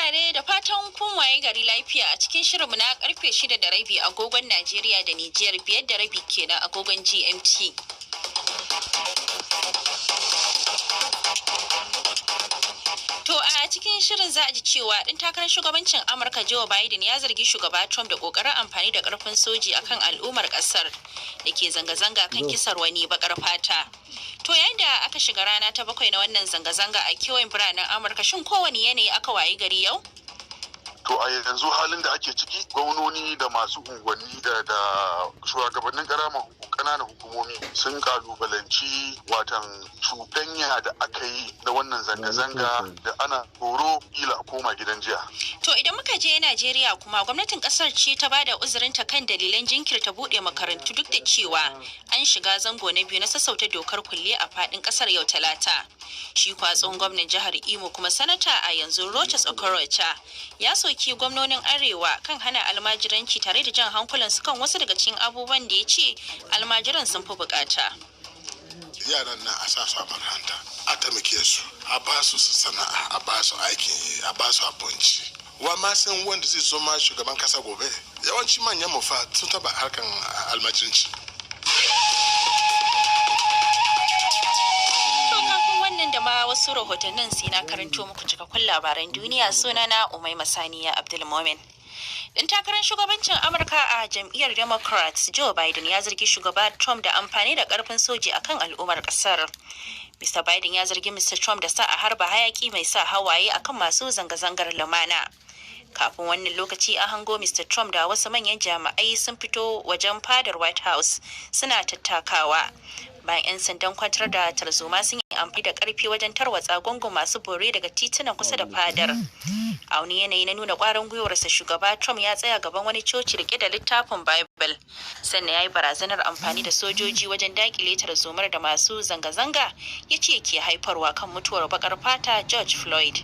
Saurare, da fatan kun waye gari lafiya a cikin shirinmu na karfe 6:30 agogon Najeriya da Nijiyar, 5:30 kenan agogon GMT. To, a cikin shirin za a ji cewa ɗan takarar shugabancin Amurka Joe Biden ya zargi shugaba Trump da ƙoƙarin amfani da ƙarfin soji akan al'ummar ƙasar da ke zanga-zanga kan kisar wani baƙar fata. To, yayin da aka shiga rana ta bakwai na wannan zanga-zanga a kewayen biranen Amurka, shin kowane yanayi aka wayi gari yau? To, a yanzu halin da ake ciki, gwamnoni da masu unguwanni da shugabannin ƙananan hukumomi sun kalubalanci watan cuɗanya da aka yi na wannan zanga-zanga da ana tsoro kila a koma gidan jiya. To, idan muka je Najeriya kuma, gwamnatin kasar ce ta bada uzurinta kan dalilan jinkirta buɗe makarantu duk da cewa an shiga zango na biyu na sassauta dokar kulle a faɗin kasar yau Talata. Shi kuwa tsohon gwamnan jihar Imo kuma sanata a yanzu Rochas Okorocha ya soki gwamnonin Arewa kan hana almajiranci tare da jan hankulan su kan wasu daga cikin abubuwan da ya ce almajiran sun fi bukata. Yaran nan a sa su a makaranta, a taimake su, a ba su sana'a, a ba su aikin yi, a ba su abinci. Wa ma san wanda zai zama shugaban kasa gobe? Yawanci manyan mu fa sun taba harkan almajiranci. To, kafin wannan da ma wasu rahotannin, sai na karanto muku cikakkun labaran duniya. Sunana Umaima Sani Abdulmumin. Dan takarar shugabancin Amurka a jam'iyyar Democrats Joe Biden ya zargi shugaba Trump da amfani da karfin soji akan al'ummar kasar. Mr. Biden ya zargi Mr. Trump da sa a harba hayaki mai sa hawaye akan masu zanga-zangar lumana. Kafin wannan lokaci an hango Mr. Trump da wasu manyan jami'ai sun fito wajen fadar White House suna tattakawa. Bayan 'yan sandan kwantar da tarzoma sun yi amfani da karfi wajen tarwatsa gungun masu bore daga titunan kusa da fadar. A wani yanayi na nuna kwarin gwiwarsa, shugaba Trump ya tsaya gaban wani coci rike da littafin Bible. Sannan ya yi barazanar amfani da sojoji wajen dakile tarzomar da masu zanga-zanga ya ce ke haifarwa kan mutuwar bakar fata George Floyd.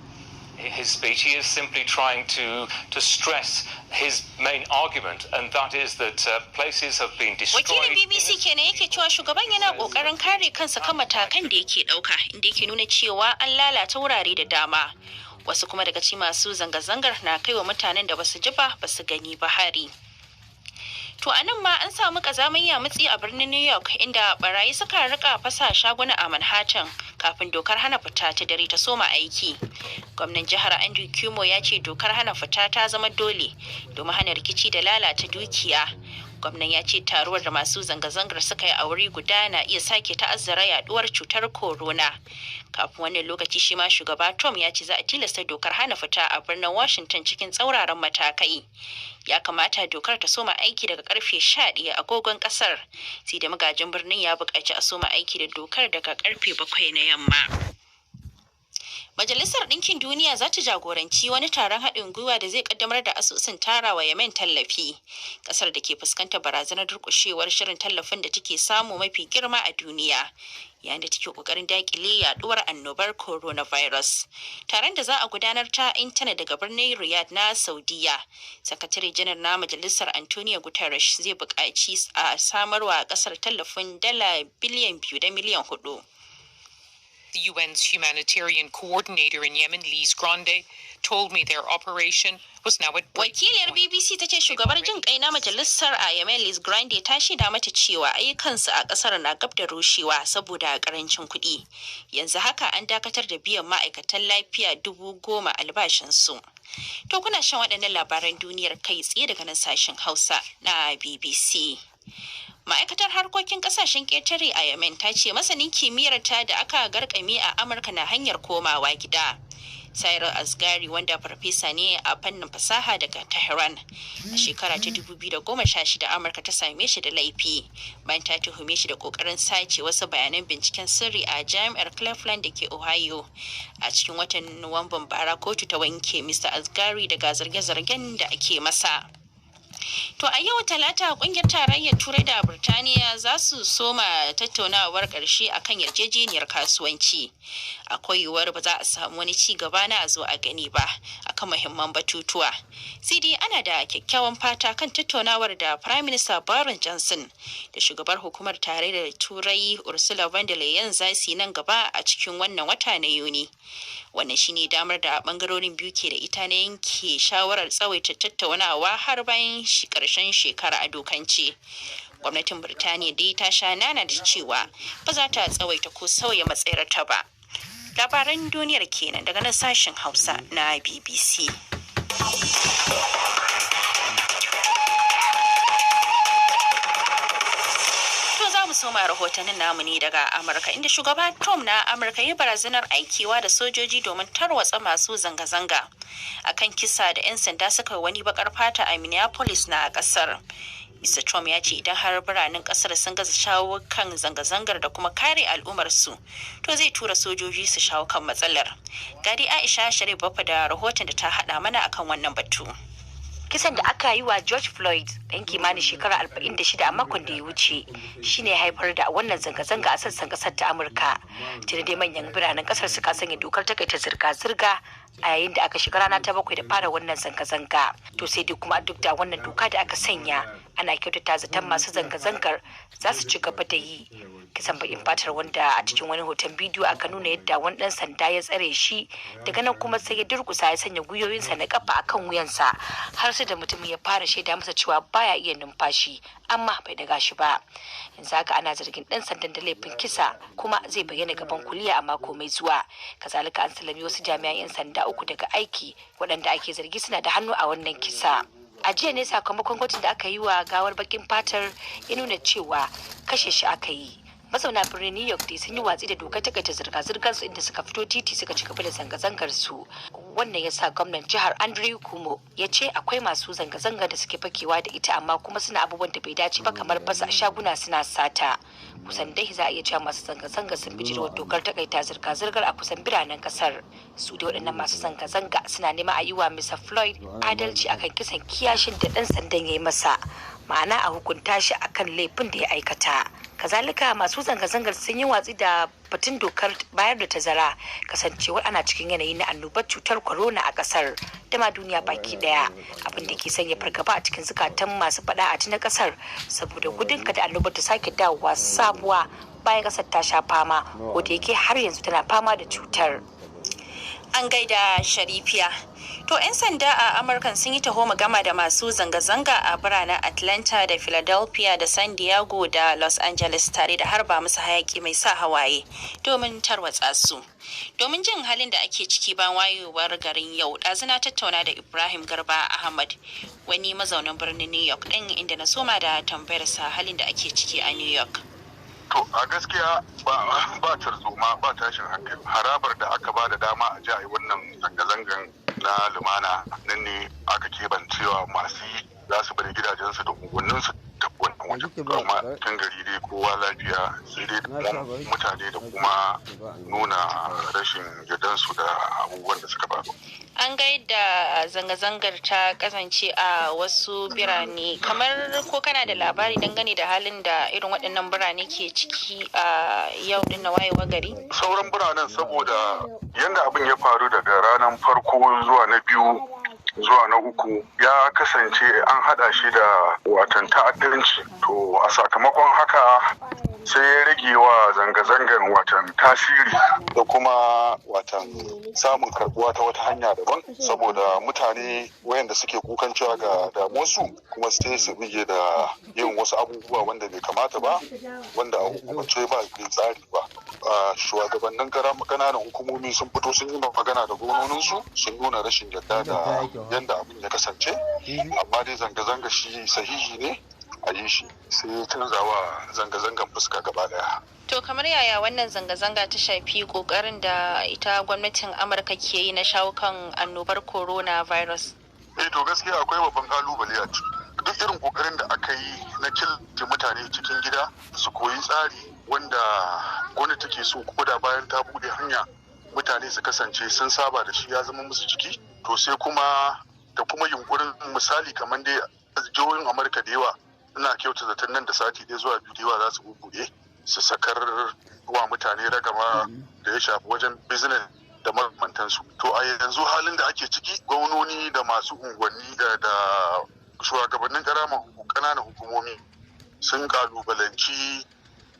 His speech, he is simply trying to stress his main argument, and that is that places have been destroyed. Wakilin BBC kenan yake cewa shugaban yana kokarin kare kansa kan matakan da yake dauka, inda yake nuna cewa an lalata wurare da dama. Wasu kuma daga cikin masu zanga-zangar na kai wa mutanen da basu ji ba basu gani ba hari. To, a nan ma an samu kazamin yamutsi a birnin New York, inda barayi suka rika fasa shaguna a Manhattan kafin dokar hana fita ta dare ta soma aiki. Gwamnan jihar Andrew Cuomo ya ce dokar hana fita ta zama dole domin hana rikici da lalata dukiya. Gwamnan ya ce taruwar da masu zanga-zangar suka yi a wuri guda na iya sake ta'azzara yaduwar cutar corona. Kafin wannan lokaci shi ma shugaba Trump ya ce za a tilasta dokar hana fita a birnin Washington cikin tsauraran matakai. Ya kamata dokar ta soma aiki daga karfe 11 agogon kasar. Sai da magajin birnin ya buƙaci a soma aiki da dokar daga karfe 7 na yamma. Majalisar Ɗinkin Duniya za ta jagoranci wani taron haɗin gwiwa da zai kaddamar da asusun tarawa Yemen tallafi. Ƙasar da ke fuskantar barazanar durƙushewar shirin tallafin da take samu mafi girma a duniya, yayin da take ƙoƙarin daƙile yaɗuwar annobar coronavirus. Taron da za a gudanar ta intanet daga birnin Riyadh na Saudiya. Sakatare janar na Majalisar Antonio Guterres zai buƙaci a samarwa ƙasar tallafin dala biliyan 2 da miliyan 4. The UN's humanitarian coordinator in Yemen, Lise Grande, told me their operation was now at breaking Wakiliyar point. BBC ta ce shugabar jin kai na majalisar a Yemen, Liz Grande, ta shaida mata cewa ayyukansu a kasar na gab da rushewa saboda karancin kuɗi. Yanzu haka an dakatar da biyan ma'aikatan lafiya 10,000 albashinsu. To, kuna shan waɗannan labaran duniyar kai tsaye daga nan sashen Hausa na BBC. Ma'aikatar harkokin kasashen ƙetare a Yemen ta ce masanin kimiyyar ta da aka garkame a Amurka na hanyar komawa gida. Cyrus Asgari, wanda farfesa ne a fannin fasaha daga Tehran. A shekara ta 2016 Amurka ta same shi da laifi bayan ta tuhume shi da kokarin sace wasu bayanan binciken sirri a jami'ar Cleveland da ke Ohio. A cikin watan Nuwamban bara kotu ta wanke Mr. Asgari daga zarge-zargen da ake masa. To a yau Talata kungiyar tarayyar Turai da Birtaniya za su soma tattaunawar ƙarshe akan yarjejeniyar kasuwanci. Akwai yiwuwar ba za a samu wani ci gaba na a zo a gani ba akan muhimman batutuwa. Sai dai ana da kyakkyawan fata kan tattaunawar da Prime Minister Boris Johnson da shugabar hukumar tarayyar Turai Ursula von der Leyen za su yi nan gaba a cikin wannan wata na Yuni. Wannan shine damar da bangarorin biyu ke da ita na yanke shawarar tsawaita tattaunawa har bayan karshen shekara a dokance. Gwamnatin Birtaniya dai ta sha nana da cewa ba za ta tsawaita ko sauya matsayarta ba. Labaran duniyar kenan daga nan sashen Hausa na BBC. To za mu soma rahotannin namu ne daga Amurka, inda shugaba Trump na Amurka ya barazanar aikiwa da sojoji domin tarwatsa masu zanga-zanga akan kisa da 'yan sanda suka yi wani bakar fata a Minneapolis na kasar. Mr. Trump ya ce idan har biranen kasar sun gaza shawo kan zanga-zangar da kuma kare al'ummarsu, to zai tura sojoji su shawo kan matsalar. Gadi Aisha Sharif Baffa da rahoton da ta haɗa mana akan wannan batu. Kisan da aka yi wa George Floyd, ɗan kimanin shekara 46, a makon da ya wuce shine ya haifar da wannan zanga-zanga a sassan ƙasar ta Amurka. Tuni dai manyan biranen ƙasar suka sanya dokar takaita zirga-zirga a yayin da aka shiga rana ta 7 da fara wannan zanga-zanga. To sai dai kuma duk da wannan doka da aka sanya, ana kyautata zaton masu zanga-zangar za su ci gaba da yi. Kisan bakin fatar, wanda a cikin wani hoton bidiyo aka nuna yadda wani dan sanda ya tsare shi, daga nan kuma sai ya durkusa ya sanya gwiwoyinsa na kafa akan wuyansa har sai da mutumin ya fara shaida masa cewa baya iya numfashi, amma bai daga shi ba. Yanzu haka ana zargin dan sandan da laifin kisa, kuma zai bayyana gaban kuliya a mako mai zuwa. Kazalika an salami wasu jami'an 'yan sanda uku daga aiki waɗanda ake zargi suna da hannu a wannan kisa. A jiya ne sakamakon gwajin da aka yi wa gawar bakin fatar ya nuna cewa kashe shi aka yi. Mazauna birnin New York dai sun yi watsi da dokar takaita zirga-zirgar su, inda suka fito titi suka ci gaba da zanga-zangar su. Wannan ya sa gwamnan jihar Andrew Cuomo ya ce akwai masu zanga-zanga da suke fakewa da ita, amma kuma suna abubuwan da bai dace ba, kamar fasa shaguna suna sata. Kusan dai za a iya cewa masu zanga-zanga sun bijirwa dokar takaita zirga-zirgar a kusan biranen kasar. Su da waɗannan masu zanga-zanga suna neman a yi wa Mr. Floyd adalci akan kisan kiyashin da ɗan sandan ya yi masa, ma'ana a hukunta shi akan laifin da ya aikata. Kazalika masu zanga-zangar sun yi watsi da batun dokar bayar da tazara, kasancewar ana cikin yanayi na annobar cutar corona a kasar da ma duniya baki daya, abin da ke sanya fargaba a cikin zukatan masu fada a na kasar, saboda gudun kada annobar ta sake dawowa sabuwa bayan kasar ta sha fama, ko da yake har yanzu tana fama da cutar. An gaida Sharifiya. To 'yan sanda a Amurka sun yi taho gama da masu zanga-zanga a biranen Atlanta da Philadelphia da San Diego da Los Angeles, tare da harba musu hayaki mai sa hawaye domin tarwatsa su. Domin jin halin da ake ciki bayan wayewar garin yau, ɗazuna tattauna da Ibrahim Garba Ahmad, wani mazaunin birnin New York ɗin, inda na soma da tambayarsa halin da ake ciki a New York. To a gaskiya ba tarzoma, ba tashin hankali. Harabar da aka ba da dama a ji a yi wannan zanga-zangan na lumana, nan ne aka kebancewa masu yi za su bari gidajensu da unguwanninsu tafi wannan wajen. Amma cikin gari dai kowa lafiya, sai dai mutane da kuma nuna rashin yardansu da abubuwan da suka faru. An ga yadda zanga-zangar ta kasance a wasu birane, kamar ko kana da labari dangane da halin da irin waɗannan birane ke ciki a yau din na wayewar gari? Sauran biranen, saboda yadda abin ya faru daga ranar farko zuwa na biyu zuwa na uku, ya kasance an hada shi da watan ta'addanci. To a sakamakon haka sai ya rage wa zanga-zangan watan tasiri da kuma watan samun karbuwa ta wata hanya daban, saboda mutane wayanda suke kukan cewa ga damuwarsu kuma sai su bige da yin wasu abubuwa wanda bai kamata ba, wanda a hukumance ba bai tsari ba. Shugabannin kananan hukumomi sun fito sun yi magana da gwamnoninsu, sun nuna rashin yarda da yadda abin ya kasance. Amma dai zanga-zanga shi sahihi ne a yi shi, sai ya canza wa zanga-zangan fuska gaba daya. To kamar yaya wannan zanga-zanga ta shafi kokarin da ita gwamnatin Amurka ke yi na shawo kan annobar coronavirus? Eh, to gaskiya akwai babban kalubale a ciki. Duk irin kokarin da aka yi na killace mutane cikin gida su koyi tsari wanda gwamnati take so, ko da bayan ta bude hanya mutane su kasance sun saba da shi, ya zama musu jiki. To sai kuma da kuma yunkurin, misali kamar dai Jihohin Amurka da yawa ina kyauta zaton nan da sati ɗaya zuwa biyu da yawa za su bubuɗe su sakar wa mutane ragama da ya shafi wajen business da makamantansu. To a yanzu halin da ake ciki, gwamnoni da masu unguwanni da shugabannin ƙananan hukumomi sun kalubalanci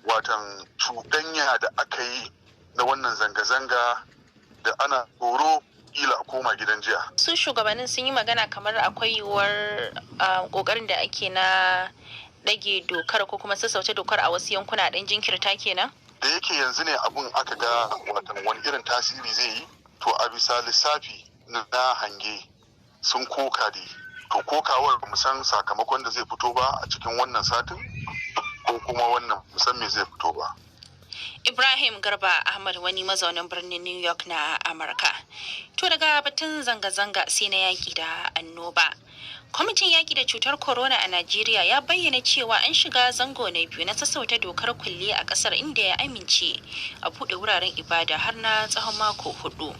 watan cuɗanya da aka yi na wannan zanga-zanga da ana tsoro kila a koma gidan jiya. Su shugabannin sun yi magana kamar akwai yiwuwar kokarin da ake na ɗage dokar ko kuma sassauta dokar a wasu yankuna ɗan jinkirta kenan? Da yake yanzu ne abun aka ga watan wani irin tasiri zai yi, to a bisa lissafi na hange sun koka dai. To kokawar mu san sakamakon da zai fito ba a cikin wannan satin ko kuma wannan musan me zai fito ba. Ibrahim Garba Ahmad, wani mazaunin birnin New York na Amurka. To daga batun zanga-zanga sai na yaƙi da annoba. Kwamitin yaƙi da cutar corona a Najeriya ya bayyana cewa an shiga zango na biyu na sassauta dokar kulle a ƙasar, inda ya amince a buɗe wuraren ibada har na tsawon mako 4.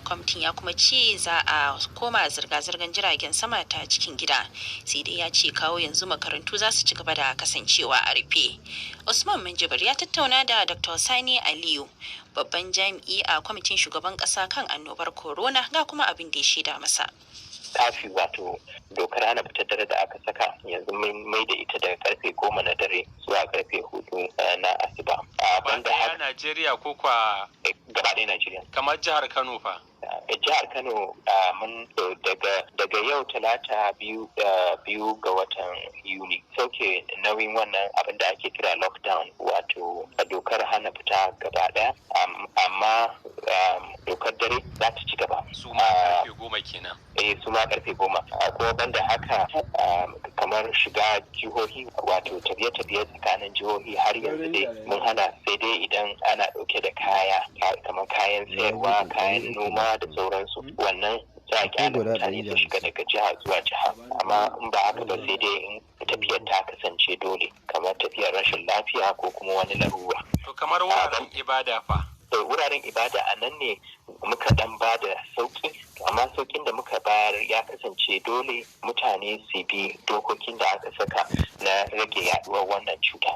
Kwamitin ya kuma ce za a koma zirga-zirgar jiragen sama ta cikin gida, sai dai ya ce kawo yanzu makarantu za su ci gaba da kasancewa a rufe. Usman Minjibir ya tattauna da Dr. Sani Aliyu, babban jami'i a kwamitin shugaban ƙasa kan annobar corona, ga kuma abin da ya shaida masa. Curfew, wato dokar hana fitar dare da aka saka, yanzu mun mai da ita daga karfe 10 na dare zuwa karfe 4 na asuba. Banda ya Najeriya ko kwa? Gaba ɗaya Najeriya. Kamar jihar Kano fa? Jihar Kano mun daga yau Talata 2 ga watan Yuni sauke nauyin wannan abin da ake kira lockdown, wato dokar hana fita gaba ɗaya, amma dokar dare za ta ci gaba. Su ma karfe 10 kenan? Eh, su ma karfe 10. Kuma banda haka, kamar shiga jihohi, wato tafiye-tafiye tsakanin jihohi, har yanzu dai mun hana, sai dai idan ana ɗauke da kaya kamar kayan sayarwa, kayan noma da sauransu, wannan za a kyale mutane su shiga daga jiha zuwa jiha. Amma in ba haka ba, sai dai in tafiyar ta kasance dole, kamar tafiyar rashin lafiya ko kuma wani larura. To kamar wuraren ibada fa? Wuraren ibada, a nan ne muka dan ba da sauki, amma saukin da muka bayar ya kasance dole mutane su bi dokokin da aka saka na rage yaduwar wannan cuta.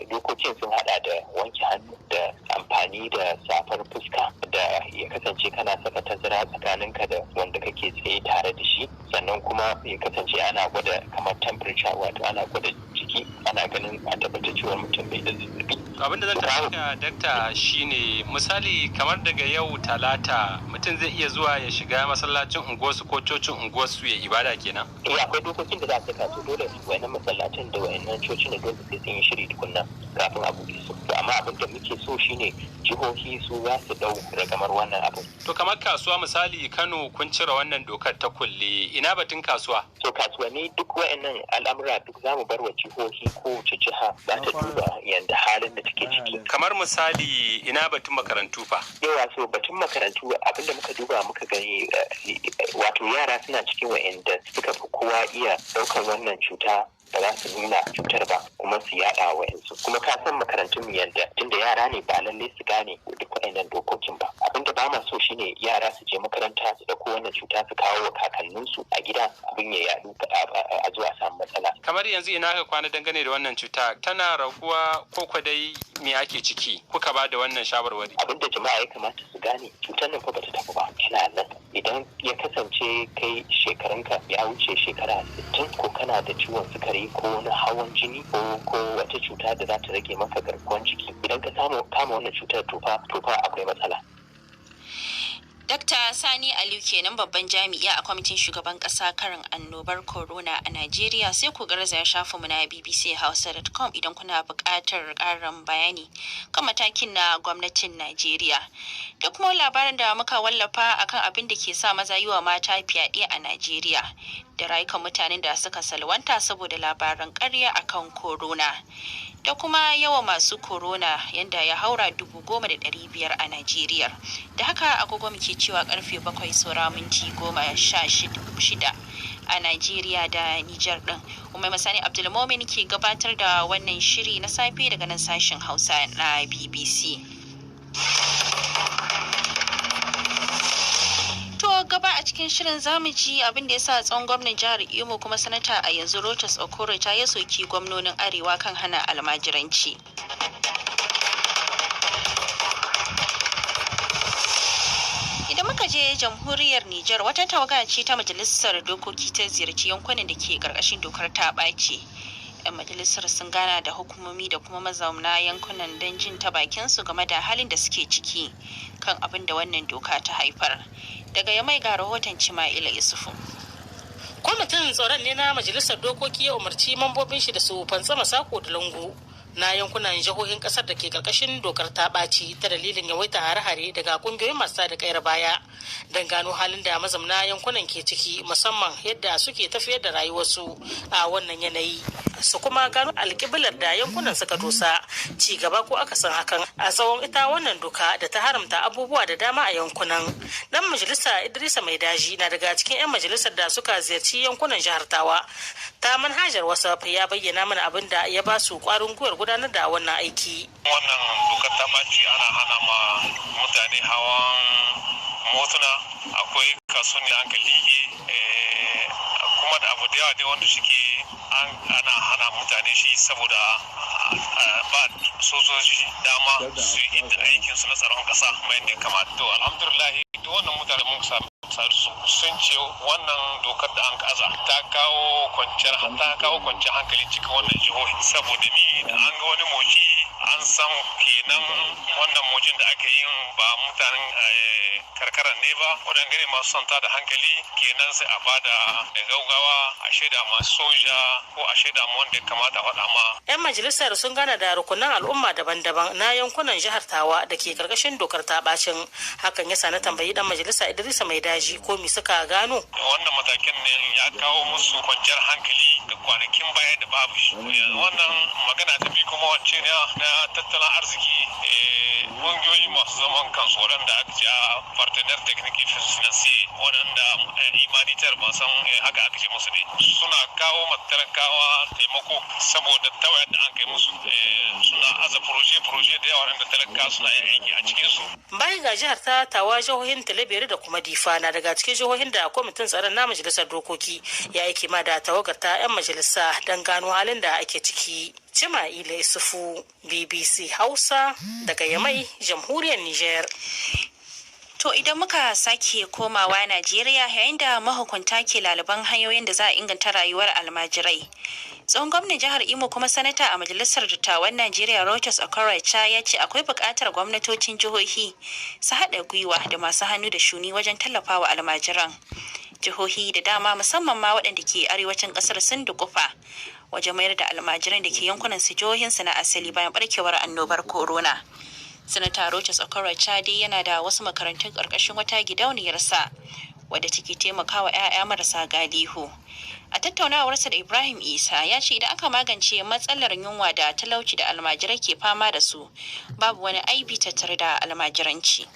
Dokokin sun hada da wanke hannu da amfani da safar fuska da ya kasance kana saka tazara tsakaninka da wanda kake tsaye tare da shi, sannan kuma ya kasance ana gwada kamar temperature, wato ana gwada jiki, ana ganin a tabbatar cewa mutum bai da zazzabi. Abin da zan tambaye ka, dakta, shine misali kamar daga yau Talata mutum zai iya zuwa ya shiga masallacin unguwarsu ko cocin unguwarsu ya ibada kenan? Eh, akwai dokokin da za a saka su. Dole wayannan masallacin da wayannan cocin da dole sai sun yi shiri tukunna kafin a buɗe su. To amma abin da muke so shine jihohi su za su dau ragamar wannan abin. To kamar kasuwa, misali Kano kun cire wannan dokar ta kulle, ina batun kasuwa? To kasuwanni, duk wayannan al'amura duk za mu bar wa jihohi, kowace jiha za ta duba yanda halin da take ciki. Kamar misali ina batun makarantu fa? Yawa, so batun makarantu, abinda muka duba muka gani, wato yara suna cikin wa'anda suka fi kowa iya ɗaukar wannan cuta, ba za su nuna cutar ba kuma su yada wa yansu. Kuma ka san makarantun mu yanda tunda yara ne, ba lalle su gane duk waɗannan dokokin ba. Abinda ba ma so shine yara su je makaranta su dauko wannan cuta su kawo wa kakanninsu a gida, abin ya yadu a zuwa samu matsala. Kamar yanzu ina ka kwana dangane da wannan cuta, tana raguwa ko kwa dai me ake ciki kuka ba da wannan shawarwari? Abinda jama'a ya kamata su gane, cutar nan fa bata tafi ba, tana nan. Idan ya kasance kai shekarunka ya wuce shekara 60, ko kana da ciwon sukari ko wani hawan jini ko wata cuta da za ta rage maka garkuwan jiki, idan ka samu kama wannan cutar, tofa akwai matsala. Dakta Sani Aliyu kenan, babban jami'i a kwamitin shugaban kasa karin annobar corona a Najeriya. Sai ku garzaya shafinmu na bbchausa.com idan kuna buƙatar ƙarin bayani kan matakin na gwamnatin Najeriya. Da kuma labarin da muka wallafa akan abin da ke sa maza yi wa mata fyaɗe a Najeriya, da rayukan mutanen da suka salwanta saboda labaran ƙarya akan corona, da kuma yawan masu corona yanda ya haura 10,500 a Najeriya. Da haka agogo muke cewa karfe 6:46 a Najeriya da Nijar din. Umar Masani Abdulmomin ke gabatar da wannan shiri na safe daga nan sashen Hausa na BBC. To Gaba a cikin shirin zamu ji abin da ya sa tsohon gwamnan jihar Imo kuma sanata a yanzu Rochas Okorocha ya soki gwamnonin Arewa kan hana almajiranci. Idan muka je jamhuriyar Nijar, wata tawaga ce ta majalisar dokoki ta ziyarci yankunan da ke karkashin dokar ta ɓaci. 'Yan majalisar sun gana da hukumomi da kuma mazauna yankunan don jin ta bakin su game da halin da suke ciki kan abin da wannan doka ta haifar. Daga Yamai ga rahoton Cima'ila Isufu. Kwamitin tsaron ne na majalisar dokoki ya umarci mambobin shi da su fantsama sako da lungu na yankunan jihohin kasar da ke karkashin dokar ta ɓaci ta dalilin yawaita hare-hare daga kungiyoyin masu da kayar baya, don gano halin da mazamna yankunan ke ciki, musamman yadda suke tafiyar da rayuwarsu a wannan yanayi, su kuma gano alƙiblar da yankunan suka dosa, ci gaba ko akasin hakan, a tsawon ita wannan doka da ta haramta abubuwa da dama a yankunan. Dan majalisa Idrisa Mai Daji na daga cikin 'yan majalisar da suka ziyarci yankunan jihar Tawa ta manhajar WhatsApp. Ya bayyana mana abin da ya ba su kwarin gwiwar gudanar da wannan aiki. Wannan dokar ta ɓaci ana hana ma mutane hawan motuna, akwai kasuwanni an ka liƙe, kuma da abu da yawa dai wanda suke ana hana mutane shi saboda ba sojoji dama su yi aikin su na tsaron ƙasa mai da kamata. To alhamdulillah, duk wannan mutane mun sami su sun ce wannan dokar da an kaza ta kawo kwanciyar hankali cikin wannan jihohi, saboda ni da an ga wani moci an san kenan wannan mocin da aka yi ba mutanen karkarar ne ba, waɗanda ne masu santa da hankali. Kenan sai a bada da gaugawa a shaida ma soja ko a shaida ma wanda ya kamata a faɗa ma. 'Yan majalisar sun gana da rukunan al'umma daban-daban na yankunan jihar Tawa da ke karkashin dokar ta bacin. Hakan ya sa na tambayi dan majalisa Idrisa Mai Daji ko mi suka gano. Wannan matakin ne ya kawo musu kwanciyar hankali da kwanakin baya da babu shi. Wannan magana ta bi kuma wance ne na tattalin arziki, ƙungiyoyi masu zaman kansu waɗanda aka ce partenaire technique financier, waɗanda humanitaire, ban san haka aka ce musu ne, suna kawo matalakawa taimako saboda tawayar da an kai musu, suna aza projet da yawa waɗanda talaka suna yin aiki a cikin su. Bayan ga jihar ta Tawa, jihohin Talabiri da kuma Difa na daga cikin jihohin da kwamitin tsaron na majalisar dokoki ya aiki ma da tawagar ta 'yan majalisa don gano halin da ake ciki. Cima'ila Isufu, BBC Hausa, daga Yamai, jamhuriyar Niger. To idan muka sake komawa Najeriya, yayin da mahukunta ke laliban hanyoyin da za a inganta rayuwar almajirai. Tsohon gwamnan jihar Imo kuma sanata a majalisar dattawan Najeriya Rochas Okorocha ya ce akwai buƙatar gwamnatocin jihohi su haɗa gwiwa da masu hannu da shuni wajen tallafawa almajiran. Jihohi da dama, musamman ma waɗanda ke arewacin ƙasar, sun dukufa wajen mayar da almajiran da ke yankunan su jihohinsu na asali bayan barkewar annobar corona. Sanata Rochas Okorocha dai yana da wasu makarantun ƙarƙashin wata gidauniyarsa wadda take taimakawa 'ya'ya marasa galihu. A tattaunawarsa da Ibrahim Isa, ya ce idan aka magance matsalar yunwa da talauci da almajirai ke fama da su, babu wani aibi tattare da almajiranci.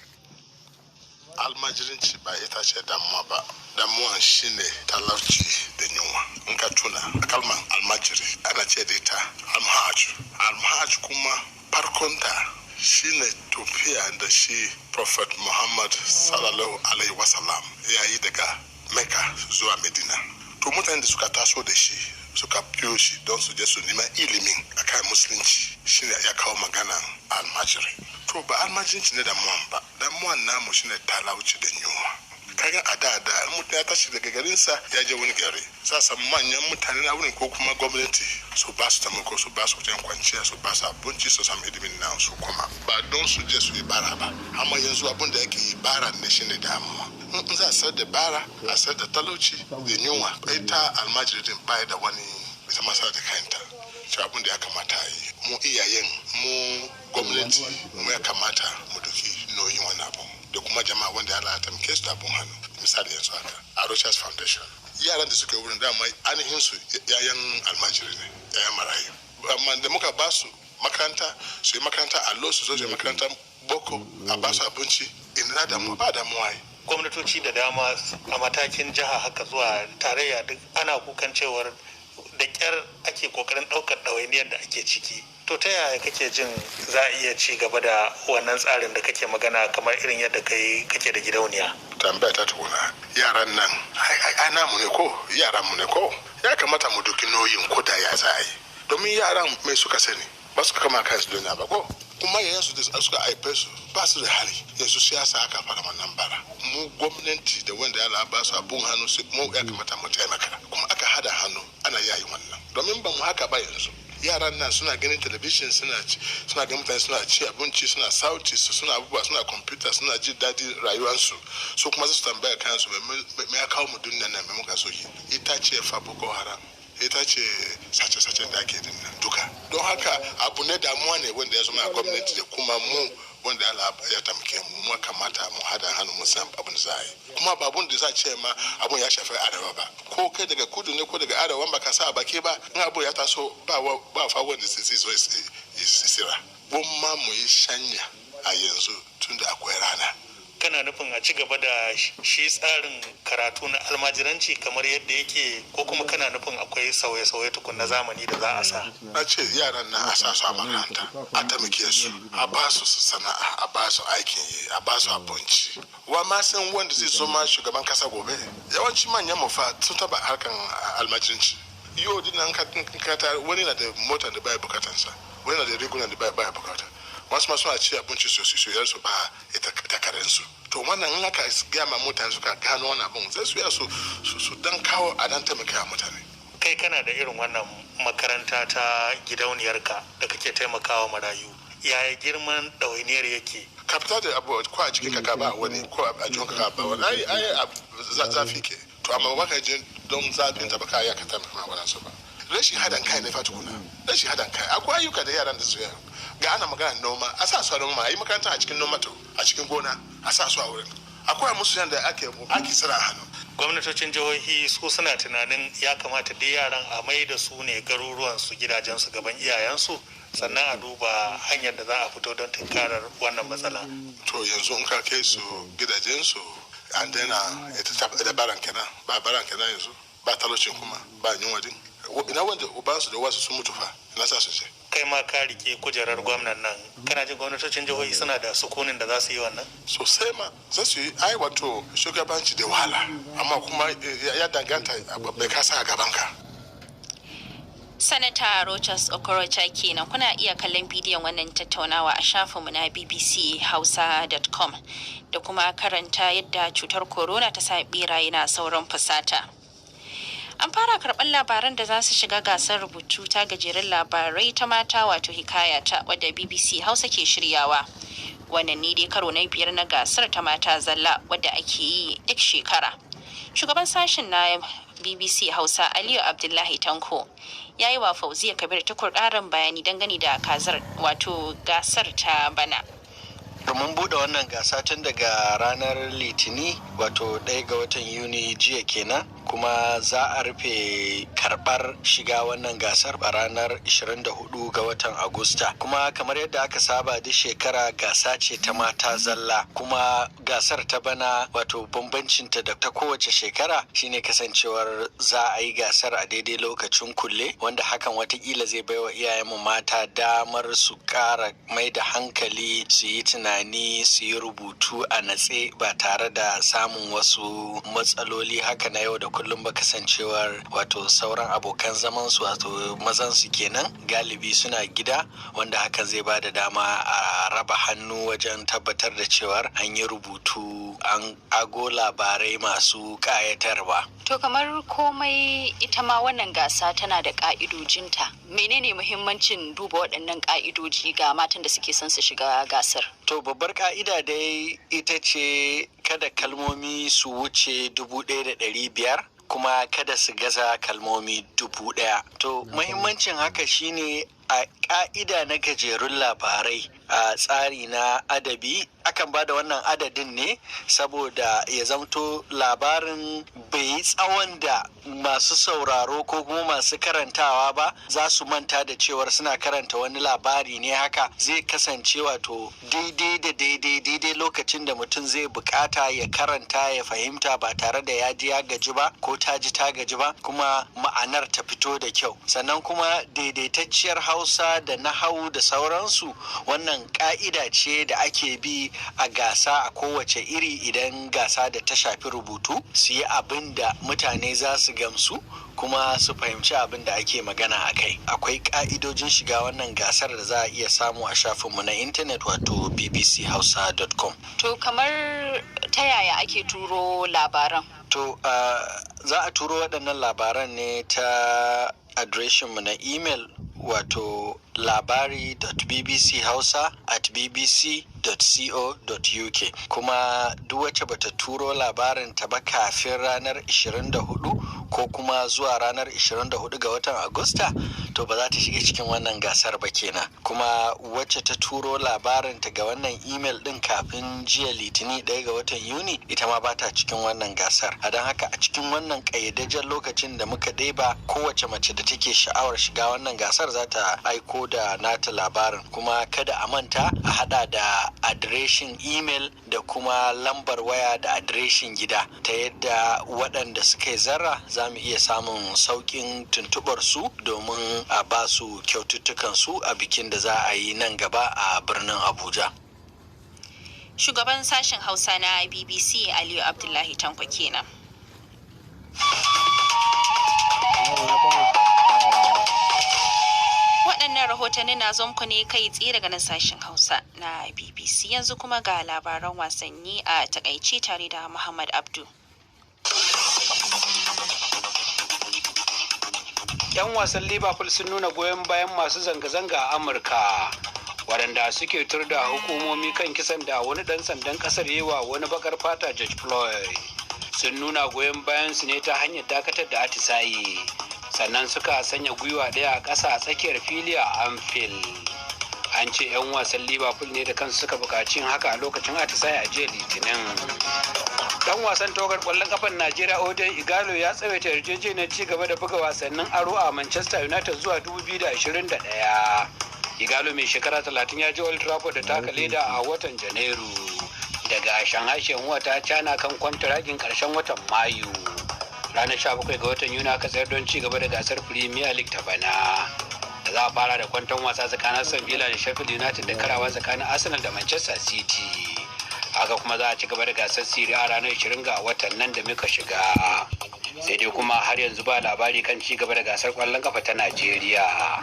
Almajiranci ba ita ce damuwa ba, damuwan shine talauci da yunwa. In ka tuna kalman almajiri, ana ce da ita almahaj. Almahaj kuma farkonta shine tafiya da shi Prophet Muhammad sallallahu alaihi wasallam ya yi daga Mecca zuwa Medina. To mutane da suka taso da shi suka biyo shi don su je su nema ilimin akan musulunci, shine ya kawo magana almajiri. To ba almajiranci ne damuwan ba, damuwan namu shine talauci da yunwa. Kaga a da da mutum ya tashi daga garinsa ya je wani gari, za a samu manyan mutane na wurin ko kuma gwamnati su ba su taimako, su ba su wajen kwanciya, su ba su abinci, su samu ilimin nan su kuma ba don su je su yi bara ba. Amma yanzu abin da yake yi bara ne shine damuwa. In za a sayar da bara, a sayar da talauci da yunwa, ita almajiri din baya da wani ita masara da kanta. Cewa abin da ya kamata a yi, mu iyayen mu, gwamnati mu, ya kamata mu doki nauyin wani abu da kuma jama'a wanda ya taimake su da abun hannu. Misali yanzu haka a Rochas Foundation, yaran da suke wurin dama ainihin su yayan almajiri ne, yayan marayu, amma da muka ba su makaranta su yi makaranta allo, su zo su yi makaranta boko, a ba su abinci, ina damuwa? Ba damuwa yi. Gwamnatoci da dama a matakin jiha haka zuwa tarayya duk ana kukan cewar da kyar ake kokarin ɗaukar ɗawainiyar da ake ciki. To ta yaya kake jin za a iya ci gaba da wannan tsarin da kake magana, kamar irin yadda kai kake da gidauniya? Tambaya ta tukuna, yaran nan ai namu ne ko yaran mu ne ko, ya kamata mu duki nauyin ko da ya za a yi, domin yaran mai suka sani ba su kama kansu duniya ba ko, kuma yayan su da suka haife su ba su da hali. Yanzu siyasa aka fara wannan bara, mu gwamnati da wanda ya ba su abun hannu su, mu ya kamata mu taimaka, kuma aka hada hannu ana yayi wannan, domin ba mu haka ba yanzu yaran nan suna ganin talabishin, suna ganin mutane suna ci abinci, suna sauti, suna abubuwa, suna kwamfuta, suna ji daɗi rayuwarsu, su kuma su tambaya kansu, me ya kawo mu duniya nan, me muka so yi? Ita ce fa Boko Haram, ita ce sace-sacen da ake dinnan duka. Don haka abu ne damuwa ne wanda ya zama a gwamnati da kuma mu wanda Allah ya taimake mu, mu kamata mu hada hannu mu san abin da za a yi. Kuma ba abun da za a ce ma abun ya shafi arewa ba, ko kai daga kudu ne ko daga arewa, ba ka sa a baki ba, in abu ya taso ba ba fa wanda zai zo ya sira. Gwamma mu yi shanya a yanzu tunda akwai rana. Kana nufin a ci gaba da shi tsarin karatu na almajiranci kamar yadda yake, ko kuma kana nufin akwai sauye-sauye tukun na zamani da za a sa? Na ce yaran nan a sa su a makaranta, a taimake su, a ba su sana'a, a ba su aikin yi, a ba su abinci. Wa ma san wanda zai zo ma shugaban kasa gobe? Yawanci manyan mu fa sun taba harkan almajiranci. Yau din nan ka wani na da mota da baya bukatansa, wani na da riguna da baya bukata, wasu ma suna ci abinci su su su ba ita su. To wannan in aka gaya ma mutane suka gano wannan abun, zai su su su dan kawo a dan taimaka mutane. Kai kana da irin wannan makaranta ta gidauniyarka da kake taimakawa marayu, yaya girman ɗawainiyar yake? Ka fita da abu ko a jikin ka ba wani, ko a jikin ka ba wani, ai ai zafi ke. To amma ba ka je don zafin ta ba ka iya ka taimaka ma su ba. Rashin haɗin kai ne fa tukuna, rashin haɗin kai. Akwai ayyuka da yaran da su yi, ga ana magana noma, a sa su a noma, a yi makaranta a cikin noma, to a cikin gona a sa su a wurin, akwai musu yadda ake sira hannu. Gwamnatocin jihohi su suna tunanin ya kamata dai yaran a mai da su ne garuruwan su, gidajen su, gaban iyayensu, sannan a duba hanyar da za a fito don tunkarar wannan matsala. To yanzu in ka kai su gidajen su, an daina ita baran kenan, ba baran kenan yanzu, ba talaucin, kuma ba yunwa din. Ina wanda ubansu da wasu sun mutu fa, ina sa su ce? Kai ma ka rike kujerar gwamnan nan, kana jin gwamnatocin jihohi suna da sukunin da za su yi wannan? Sosai ma za su yi. Ai wato shugabanci da wahala, amma kuma ya danganta bai kasa a gaban ka. Sanata Rochas Okorocha kenan. Kuna iya kallon bidiyon wannan tattaunawa a shafinmu na bbchausa.com da kuma karanta yadda cutar corona ta sa beraye na sauran fusata. An fara karɓar labaran da za su shiga gasar rubutu ta gajerun labarai ta mata, wato Hikaya Ta, wadda BBC Hausa ke shiryawa. Wannan ne dai karo na biyar na gasar ta mata zalla wadda ake yi duk shekara. Shugaban sashen na BBC Hausa, Aliyu Abdullahi Tanko, ya yi wa Fauziya Kabir Tukur ƙarin bayani dangane da kazar, wato gasar ta bana. Mun buɗe wannan gasa tun daga ranar Litini, wato 1 ga watan Yuni, jiya kenan, kuma za a rufe karɓar shiga wannan gasar a ranar 24 ga watan Agusta. Kuma kamar yadda aka saba duk shekara, gasa ce ta mata zalla. Kuma gasar ta bana, wato bambancinta da ta kowace shekara shine kasancewar za a yi gasar a daidai lokacin kulle, wanda hakan watakila zai baiwa iyayenmu mata damar su ƙara mai da hankali, su yi tunani, su yi rubutu a natse ba tare da samun wasu matsaloli haka na yau da kullum ba, kasancewar wato sauran abokan zaman su, wato mazan su kenan, galibi suna gida, wanda hakan zai ba da dama a raba hannu wajen tabbatar da cewar an yi rubutu, an ago labarai masu ƙayatarwa. To kamar komai, ita ma wannan gasa tana da ƙa'idojinta. Menene muhimmancin duba waɗannan ƙa'idoji ga matan da suke son su shiga gasar? To babbar ka'ida dai ita ce kada kalmomi su wuce 1,500, kuma kada su gaza kalmomi 1,000. To muhimmancin haka shine a ka'ida na gajerun labarai a tsari na adabi, akan ba da wannan adadin ne saboda ya zamto labarin bai yi tsawon da masu sauraro ko kuma masu karantawa ba za su manta da cewar suna karanta wani labari ne. Haka zai kasance wato daidai da daidai daidai lokacin da mutum zai bukata ya karanta ya fahimta ba tare da ya ji ya gaji ba ko ta ji ta gaji ba, kuma ma'anar ta fito da kyau. Sannan kuma daidaitacciyar Hausa. Hausa da nahau da sauransu, wannan ka'ida ce da ake bi a gasa a kowace iri. Idan gasa da ta shafi rubutu, su yi abin da mutane za su gamsu kuma su fahimci abin da ake magana a kai. Akwai ka'idojin shiga wannan gasar da za a iya samu a shafinmu na intanet, wato bbchausa.com. To, kamar ta yaya ake turo labaran? To, za a turo waɗannan labaran ne ta adireshinmu na email, wato labari.bbchausa@bbc.co.uk. Kuma duk wacce bata turo labarin ta ba kafin ranar 24 ko kuma zuwa ranar 24 ga watan Agusta, to ba za ta shiga cikin wannan gasar ba kenan. Kuma wacce ta turo labarin ta ga wannan email din kafin jiya Litini 1 ga watan Yuni, ita ma ba ta cikin wannan gasar. A don haka, a cikin wannan ƙayyadajjen lokacin da muka ɗeba, kowace mace da take sha'awar shiga wannan gasar za ta aiko da nata labarin. Kuma kada a manta a hada da adireshin email da kuma lambar waya da adireshin gida, ta yadda waɗanda suka yi zarra za mu iya samun sauƙin tuntuɓar su domin a ba su kyaututtukan su a bikin da za a yi nan gaba a birnin Abuja. Shugaban sashen Hausa na BBC, Aliyu Abdullahi Tanko kenan. Waɗannan rahotanni na zo muku ne kai tsaye daga nan sashen Hausa na BBC. Yanzu kuma ga labaran wasanni a takaice tare da Muhammad Abdu. 'Yan wasan Liverpool sun nuna goyon bayan masu zanga-zanga a Amurka waɗanda suke tur da hukumomi kan kisan da wani ɗan sandan ƙasar yi wa wani bakar fata, George Floyd. Sun nuna goyon bayan su ne ta hanyar dakatar da atisaye, sannan suka sanya gwiwa ɗaya a ƙasa a tsakiyar fili a Anfield. An ce 'yan wasan Liverpool ne da kansu suka buƙaci haka a lokacin atisaye a jiya Litinin. Dan wasan tawagar kwallon kafar Najeriya, Odion Igalo, ya tsawaita yarjejeniyar ci gaba da buga wasannin aro a Manchester United zuwa 2021. Igalo mai shekara 30 ya je Old Trafford da taka leda a watan Janairu daga Shanghai Shenhua ta China kan kwantaragin karshen watan Mayu. Ranar 17 ga watan Yuni aka tsayar don ci gaba da gasar Premier League ta bana, da za a fara da kwanton wasa tsakanin Aston Villa da Sheffield United da karawa tsakanin Arsenal da Manchester City. Haka kuma za a ci gaba da gasar Serie A ranar 20 ga watan nan da muka shiga. Sai dai kuma har yanzu ba labari kan ci gaba da gasar kwallon kafa ta Najeriya.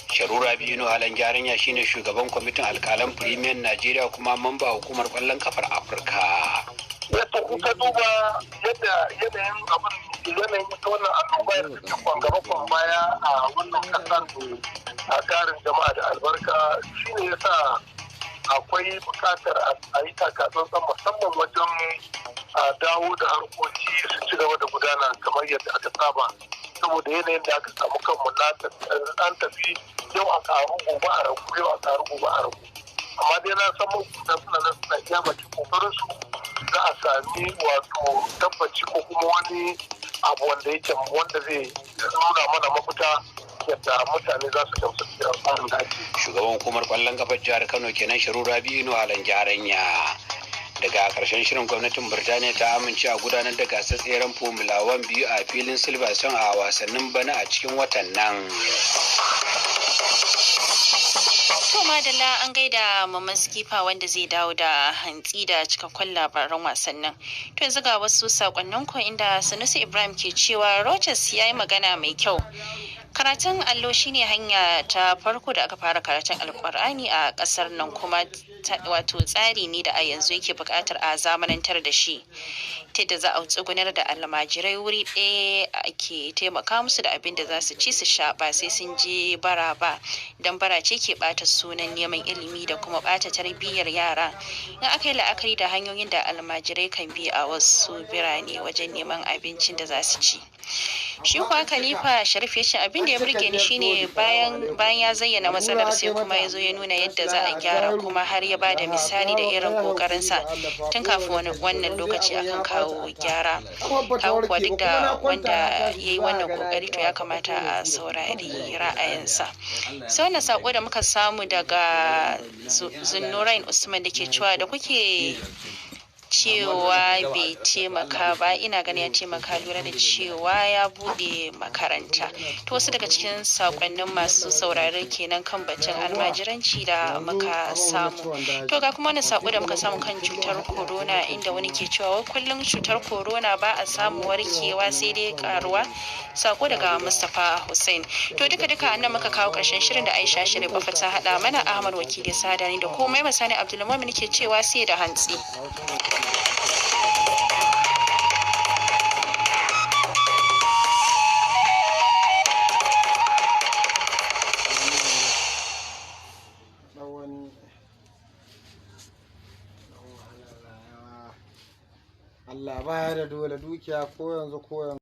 Sharura Biyu Halan Gyaran ya shine shugaban kwamitin alkalan Premier Najeriya kuma mamba hukumar kwallon kafar Afirka. Yadda kuka duba yadda yanayin abin, yanayin ita wannan annoba da take kwan gaba kwan baya a wannan kasar a karin jama'a da albarka, shine yasa akwai bukatar a yi takatsantsan, musamman wajen a dawo da harkoki su ci gaba da gudana kamar yadda aka saba, saboda yanayin da aka samu kanmu na an tafi yau a karu gobe a ragu, yau a karu gobe a ragu. Amma dai na san mahukunta suna nan suna iya bakin kokarin su, za a sami wato tabbaci ko kuma wani abu wanda yake wanda zai nuna mana mafita yadda mutane za su gamsu da tsarin da ake. Shugaban hukumar kwallon kafar jihar Kano kenan, Shiru Rabi'u Halan Gyaranya. Daga karshen shirin, gwamnatin Birtaniya ta amince a gudanar da gasar tseren Formula 1 biyu a filin Silverstone a wasannin bana a cikin watan nan. To madalla, an gaida Maman Skifa wanda zai dawo da hantsi da cikakkun labaran wasannin. To, yanzu ga wasu sakonnin ku, inda Sanusi Ibrahim ke cewa Rogers ya yi magana mai kyau. Karatun allo shine hanya ta farko da aka fara karatun Alkur'ani a kasar nan, kuma wato tsari ne da a yanzu yake buƙatar a zamanantar da shi, ta yadda za a tsugunar da almajirai wuri ɗaya ake taimaka musu da abin da za su ci su sha, ba sai sun je bara ba, don bara ce ke ɓata sunan neman ilimi da kuma ɓata tarbiyyar yara, in aka yi la'akari da hanyoyin da almajirai kan bi a wasu birane wajen neman abincin da za su ci. Shi kuwa Khalifa Sharif ya ce abin da ya burge ni shine bayan ya zayyana matsalar, sai kuma ya zo ya nuna yadda za a gyara, kuma har ya bada misali da irin kokarinsa tun kafin wannan lokaci akan kawo gyara. Kawo kuwa duk da wanda ya yi wannan kokari, to ya kamata a saurari ra'ayinsa. Sai wannan sako da muka samu daga Zunnurain Usman da ke cewa da kuke Cewa bai taimaka ba, ina ganin ya taimaka lura da cewa ya bude makaranta. To, wasu daga cikin sakonnin masu saurare kenan kan batun almajiranci da muka samu. To, ga kuma wani sako da muka samu kan cutar corona, inda wani ke cewa wai kullum cutar corona ba a samu warkewa, sai dai karuwa. Sako daga Mustapha Hussein. To, duka duka annan muka kawo karshen shirin da Aisha Shirin Bafa ta hada mana, Ahmad Wakili Sadani da komai Masani Abdulmumin ke cewa sai da hantsi. Allah baya da dole dukiya ko yanzu ko yanzu.